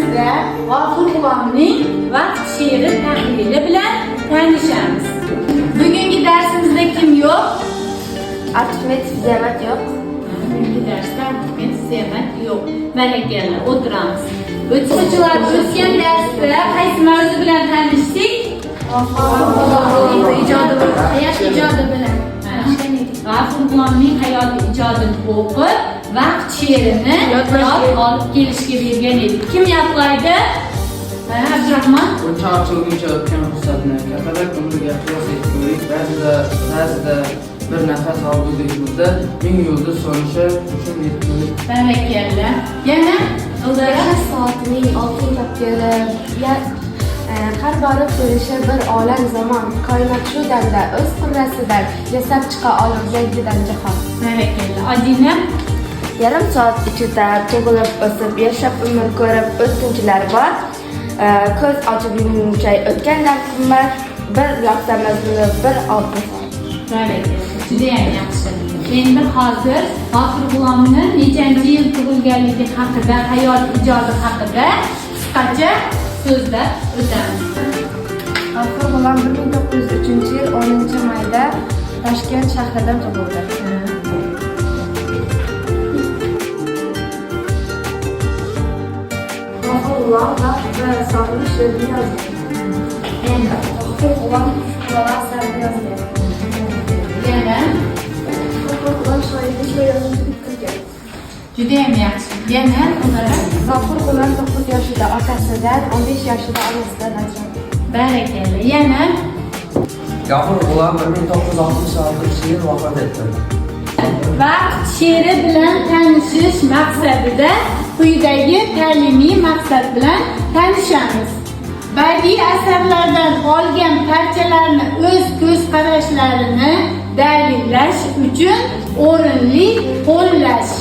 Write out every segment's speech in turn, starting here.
Darsimizda G'ofur G'ulomning Vaqt she'ri tahlili bilan tanishamiz. Bugungi darsimizda kim yo'q? Archmet Zemat yo'q. Bugungi darsda Archmet Zemat yo'q. Barakalla, o'tiramiz. O'quvchilar, o'tgan darsda qaysi mavzu bilan tanishdik? Ijodi bilan. Hayot ijodi bilan. G'afur G'ulomning hayoti ijodini o'qib, Vaqt she'rini yod olib kelishga bergan edik. Kim yodlaydi? Ha, Abdurahmon. Buncha ochilguncha o'tgan fursatni kapalak umriga qiyos etgulik, ba'zida bir nafas olgulik muddat, ming yulduz so'nishi uchun yetgulik. Barakalla. Yana Ildara. Yashash soatining oltin kapgiri, har borib kelishi bir olam zamon, koinot shu damda o'z qurrasidan yasab chiqa olur yangidan jahon. Barakalla. Odina. Yarim soat ichida tug'ilib, o'sib, yashab, umr ko'rib o'tkinchilar bor. Ko'z ochib yumguncha o'tgan dam qimmat, bir lahza mazmuni bir oltin soat. Barakalla. Judayam yaxshi. Endi hozir G'ofur G'ulomni nechanchi yil tug'ilganligi haqida, hayot ijodi haqida qisqacha so'zlab o'tamiz. G'afur G'ulom 1903 yil 10 mayda Toshkent shahrida tug'ildi. G'afur G'ulom Vaqt va sog'inish she'rini yozgan. Yana G'afur G'ulom Shu'lalar asarini yozgan. Yana G'afur G'ulom shoirlik va yozuvchilik qilgan. Judayam yaxshi. Yana Ildara. G'afur G'ulom 9 yoshida otasidan, 15 yoshida onasidan ajraldi. Barakalla. Yana G'afur G'ulom 1966 yil vafot etdi. Vaqt she'ri bilan tanishish maqsadida quyidagi ta'limiy maqsad bilan tanishamiz. Badiiy asarlardan olgan parchalarni o'z ko'z qarashlarini dalillash uchun o'rinli qo'llash.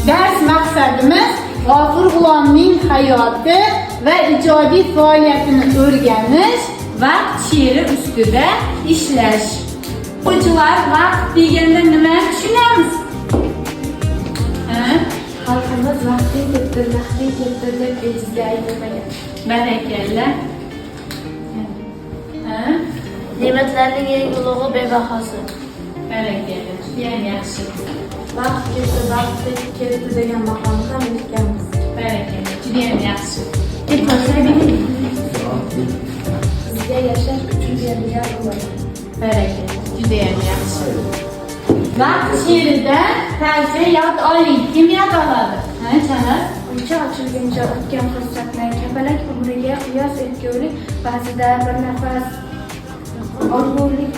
Dars maqsadimiz G'ofur G'ulomning hayoti va ijodiy faoliyatini o'rganish, vaqt she'ri ustida ishlash. O'quvchilar, vaqt deganda nimani tushunamiz? Ha? Xalqimiz vaqting ketdi, naqding ketdi deb bejizga aytilmagan. Barakalla. Ha? Ne'matlarning eng ulug'i bebahosi. Barakalla. Judayam yaxshi. Vaqt ketdi, vaqt ketdi degan maqolni ham eshitganmiz. Barakalla. Judayam yaxshi. Bizga yashash uchun berilgan umr. Barakalla. Judayam yaxshi. Vaqt she'ridan parcha yod oling. Kim yod oladi? Ha, Chanas? Uncha ochilguncha o'tgan fursatni kapalak umriga qiyos etgulik, ba'zida bir nafas olgulik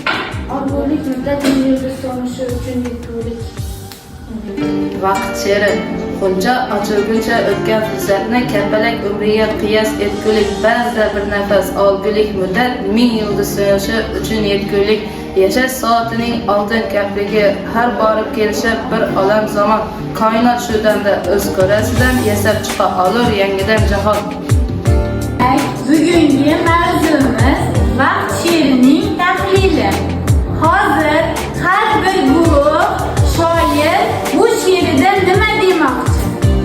muddat ming yulduz so'nishi uchun yetgulik. Vaqt she'ri. Xuncha ochilguncha o'tgan fursatni kapalak umriga qiyos etgulik, ba'zida bir nafas olgulik muddat, ming yulduz so'nishi uchun yetgulik. Yashash soatining oltin kapligi, har borib kelishi bir olam zamon, koinot shu damda o'z ko'rasidan yasab chiqa olur yangidan jahon. Bugungi mavzumiz vaqt she'rining tahlili. Hozir har bir guruh shoir bu she'rida nima demoqchi?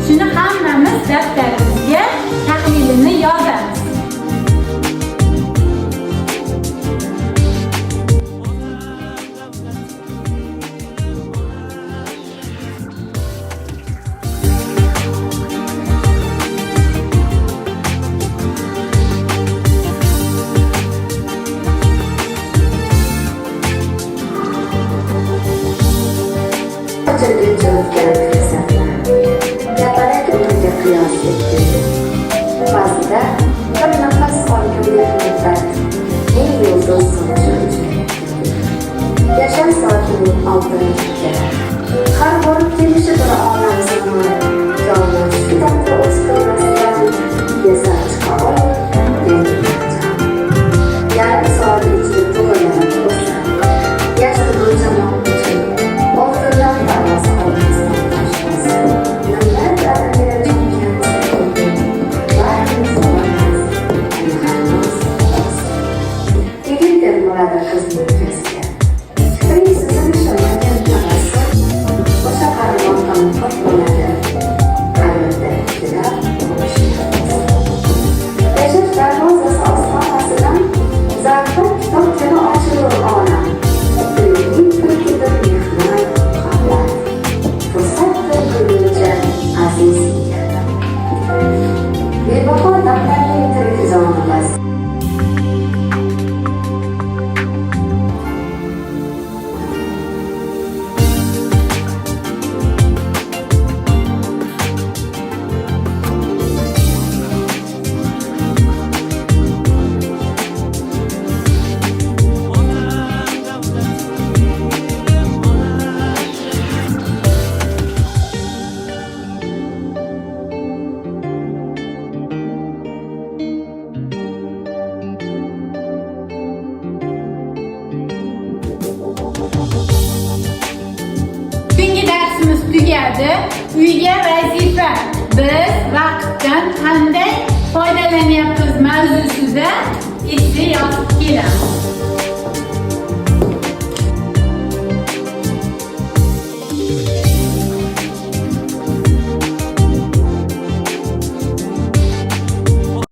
Shuni hammamiz daftarimizga tahlilini yozamiz. Ochilguncha o'tgan fursatni kapalak umriga qiyos etgulik, ba'zida bir nafas olgulik muddat, ming yulduz so'nishi uchun yetgulik. Yashash soatining oltin kapgiri, har borib kelishi bir olam zamon, koinot shu damda o'z qurrasidan yasab chiqa olur yangidan jahon. Yarim soat ichida tug'ilib o'sib, yashin o'lchamoq uchun oltindan tarozi olmasdan toshmas. Nima va'da berayotgan barimiz olamiz, ilg'almas ovoz. Yigit termuladi qizning ko'ziga. Uning so'zini ishonmagan tog'asi o'sha qarmoqdan qurt bo'ladi. Tugadi. Uyga vazifa: biz vaqtdan qanday foydalanyapmiz mavzusida esse yozib kelamiz.